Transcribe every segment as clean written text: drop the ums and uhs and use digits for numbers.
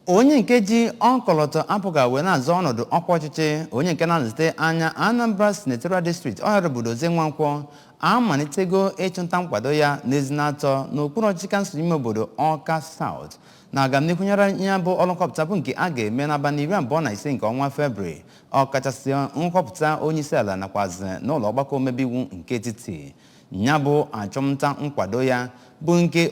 Onye nke ji ọkọlọtọ APGA wee na-azọ ọnọdụ ọkwa ọchịchị onye nke na-anọchite anya Anambra Senatorial District, Honorable Dozie Nwankwọ, amalitego ịchụnta nkwado ya n'Ezinatọ n'okpuru ọchịchị kansụl ime obodo Ọka South na agamnihu nyere ya bụ ọrụ nhọpụta bụ nke a ga-eme n'abalị 25 nke ọnwa Febrụwarị, ọkachasị nhọpụta onye isi ala nakwazi n'ụlọ ọgbakọ omebe iwu nke etiti. Ya bụ achọmnta nkwado ya bụ nke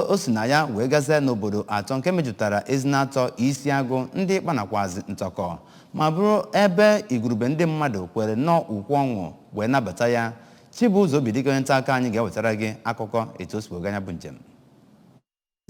o si na ya wee gazie n'obodo atọ nke mejupụtara Ezinatọ, Isiagụ, ndị Ịkpa nakwazi Ntọkọ, ma bụrụ ebe igurube ndị mmadụ kwere nnọọ ukwe ọṅụ wee nabata ya. Chibụzọ Obidike, onye nta akụkọ anyị, ga-ewetara gị akụkọ etu o si wee gaa ya bụ njem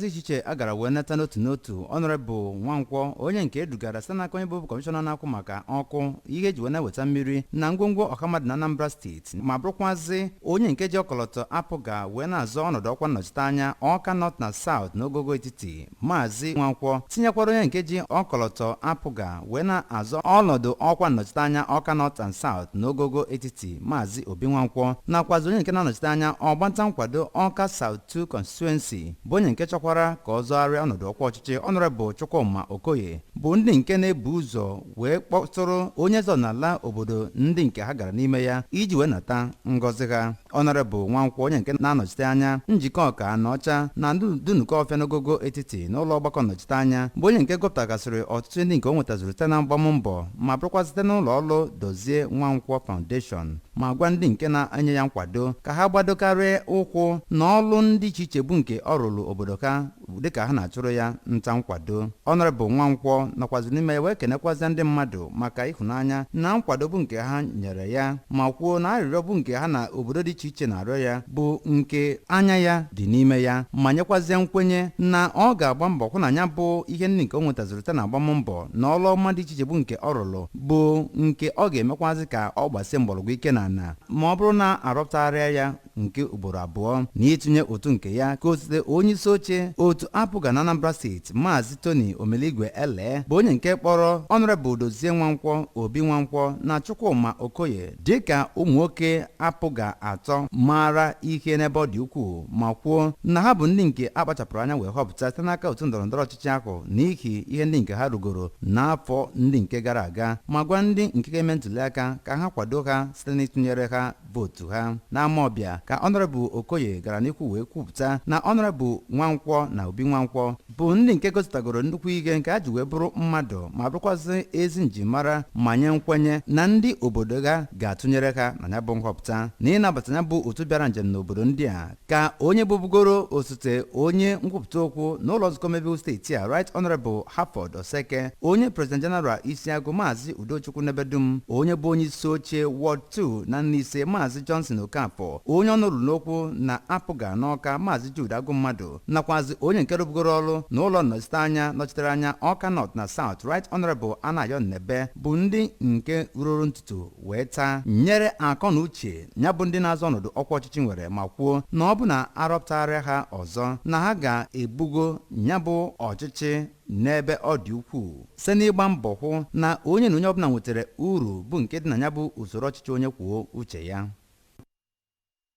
dị iche iche a gara wee nata n'otu n'otu. Honorable Nwankwọ, onye nke edugara site n'aka onye bụ kọmishọna na-akwụ maka ọkụ, ihe eji wee na-eweta mmiri na ngwongwo ọha mmadụ na Anambra Steeti, ma bụrụkwazị onye nke ji ọkọlọtọ APGA wee na-azọ ọnọdụ ọkwa nnọchite anya Ọka North na South n'ogogo etiti, Maazị Nwankwọ, tinyekwara onye nke ji ọkọlọtọ APGA wee na-azọ ọnọdụ ọkwa nnọchite anya Ọka North and South n'ogogo etiti, Maazị Obi Nwankwọ, nakwazi onye nke na-anọchite anya ọgbanta nkwado Ọka South 2 Constituency, bụ onye nke chọkwara ka ọ zọgharịa ọnọdụ ọkwa ọchịchị, Honorable Chukwuma Okoye, bụ ndị nke na-ebu ụzọ wee kpọtụrụ onye eze ọdịnala obodo ndị nke ha gara n'ime ya iji wee nata ngọzi ha. Honorable Nwankwọ, onye nke na-anọchite anya njikọ ọka na ọcha na Dunukọfịa n'ogogo etiti n'ụlọ ọgbakọ nnọchite anya, bụ onye nke gụpụtagasịrị ọtụtụ ndị nke o nwetazuru site na mgbammbọ ma bụrụkwa site n'ụlọ ọrụ Dozie Nwankwọ Foundation, ma gwa ndị nke na-enye ya nkwado ka ha gbadokarị ụkwụ na ọlụ ndị iche iche bụ nke ọ rụrụ obodo ha dịka ha na-achụrụ ya nta nkwado. Honorable Nwankwọ nọkwaziri n'ime ya wee kenekwazịa ndị mmadụ maka ịhụnanya na nkwado bụ nke ha nyere ya, ma kwuo na arịrịọ bụ nke ha na obodo dị iche iche na-arịọ ya bụ nke anya ya dị n'ime ya, ma nyekwazie nkwenye na ọ ga-agba mbọ hụ na ya bụ ihe ndị nke o nwetaziri site na agbammbọ na ọlụ ọma dị iche iche bụ nke ọ rụrụ bụ nke ọ ga-emekwazị ka ọ gbasie mgbọrọgwụ ike na ana ma ọ bụrụ na arọpụtagharịa ya nke ugboro abụọ na ịtụnye otu nke ya. Ka osote onye isi oche otu APGA na Anambra Steeti, Maazị Tony Omeligwe Ele, bụ onye nke kpọrọ Honorable Dozie Nwankwọ, Obi Nwankwọ na Chukwuma Okoye dịka ụmụ nwoke APGA atọ maara ihe n'ebe ọ dị ukwuu, ma kwuo na ha bụ ndị nke akpachapụrụ anya wee họpụta site n'aka otu ndọrọndọrọ ọchịchị ahụ n'ihi ihe ndị nke ha rugoro n'afọ ndị nke gara aga, ma gwa ndị nke ga-eme ntụliaka ka ha kwado ha site n'ịtụnyere ha vootu ha. N'Amawbịa ka Honorable Okoye gara n'ihu wee kwupụta na Honorable Nwankwọ na Obi Nwankwọ bụ ndị nke gosipụtagoro nnukwu ihe nke ha ji wee bụrụ mmadụ ma bụrụkwazị ezi njimara, ma nye nkwenye na ndị obodo ha ga-atụnyere ha na ya bụ nhọpụta. Na ịnabata ya bụ otu bịara njem n'obodo ndị a, ka onye bụbugoro osote onye nkwupụta okwu n'ụlọ nzukọ omebe steeti a, Right Honorable Harford Oseke, onye President General Isiagụ, Maazị Udochukwu Nebedum, onye bụ onye isi oche Ward 2 na Nneise, Maazị Johnson Okafọ, onye ọnụ ruru n'okwu na APGA n'Ọka, Maazị Jude Agụmmadụ, nakwazi onye nke rụbugoro ọrụ n'ụlọ nnọchite anya nọchitere anya Ọka North na South, Right Honorable Anayo Nnebe, bụ ndị nke ruru ntutu wee taa nyere akọ na uche ya bụ ndị na-azọ ọnọdụ ọkwa ọchịchị nwere, ma kwuo na ọ bụ na arọpụtagharịa ha ọzọ na ha ga-ebugo ya bụ ọchịchị n'ebe ọ dị ukwuu site n'ịgba mbọ hụ na onye na onye ọbụla nwetara uru bụ nke dị na ya bụ usoro ọchịchị onye kwuo uche ya.